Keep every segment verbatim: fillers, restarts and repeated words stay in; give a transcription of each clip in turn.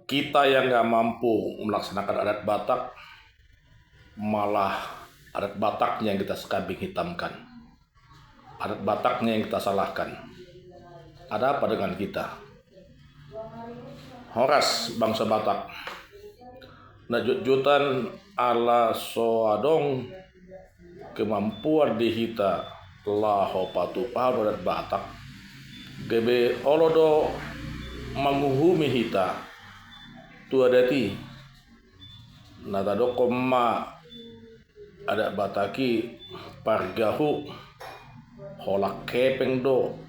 Kita yang nggak mampu melaksanakan adat Batak, malah adat Bataknya yang kita kambing hitamkan. Adat Bataknya yang kita salahkan. Ada apa dengan kita? Horas bangsa Batak. Na jotjotan ala so adong kemampuan di hita laho patupahon adat Batak, gabe olo do manguhumi hita tu adat i. Na tadokkon ma adat Batak i pargahu, holan hepeng do.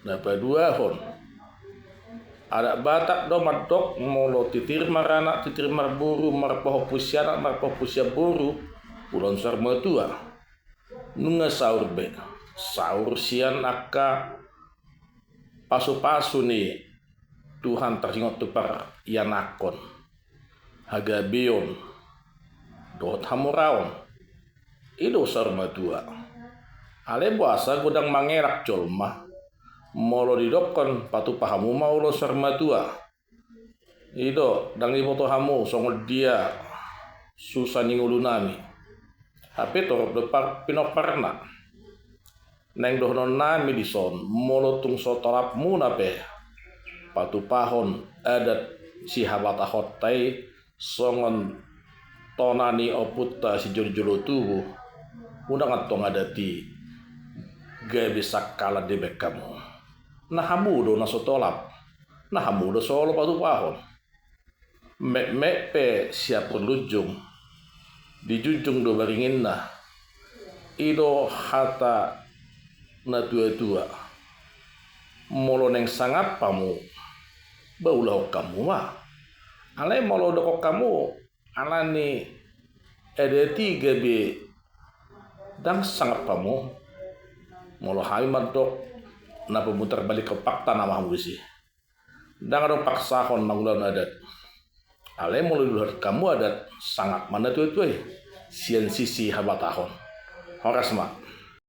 Na paduahon, adat Batak do mandok molo titir maranak, titir marboru, marpahompu sianak, marpahompu siamboru, ulaon saur matua. Nunga saur be, saur sian angka pasupasu ni Tuhan taringot tu parianakhon, hagabeon dohot hamoraon. I do saur matua. Alai boasa godang mangelak jolma molo didokkon patupa hamu ma ulaon saur matua? I do, ndang diboto hamu songon dia susa ni ngolunami. Hape torop do par-, pinomparna. Naeng dohononnami dison, molo tung so tolapmuna pe patupahon adat sihabatahonta i songon tona ni ompunta sijolojolo tubu, unang antong adat i gabe sangkalan dibaen hamu. Na hamu do na so tolap, na hamu do so olo patupahon. Metmet pe siampur lunjung, dijunjung do baringinna. I do hata natuatua. Molo naeng sangap hamu, ba ulahon hamu ma. Alai molo dokkon hamu, alani adat i gabe ndang sangap hamu, molo hami mandok na pamutar balik kompakta nama hamu disi. Ndang adong paksahon mangulahon adat. Alai molo diulahon hamu adat, sangap ma natuatua i sian sisi habatahon. Horas ma.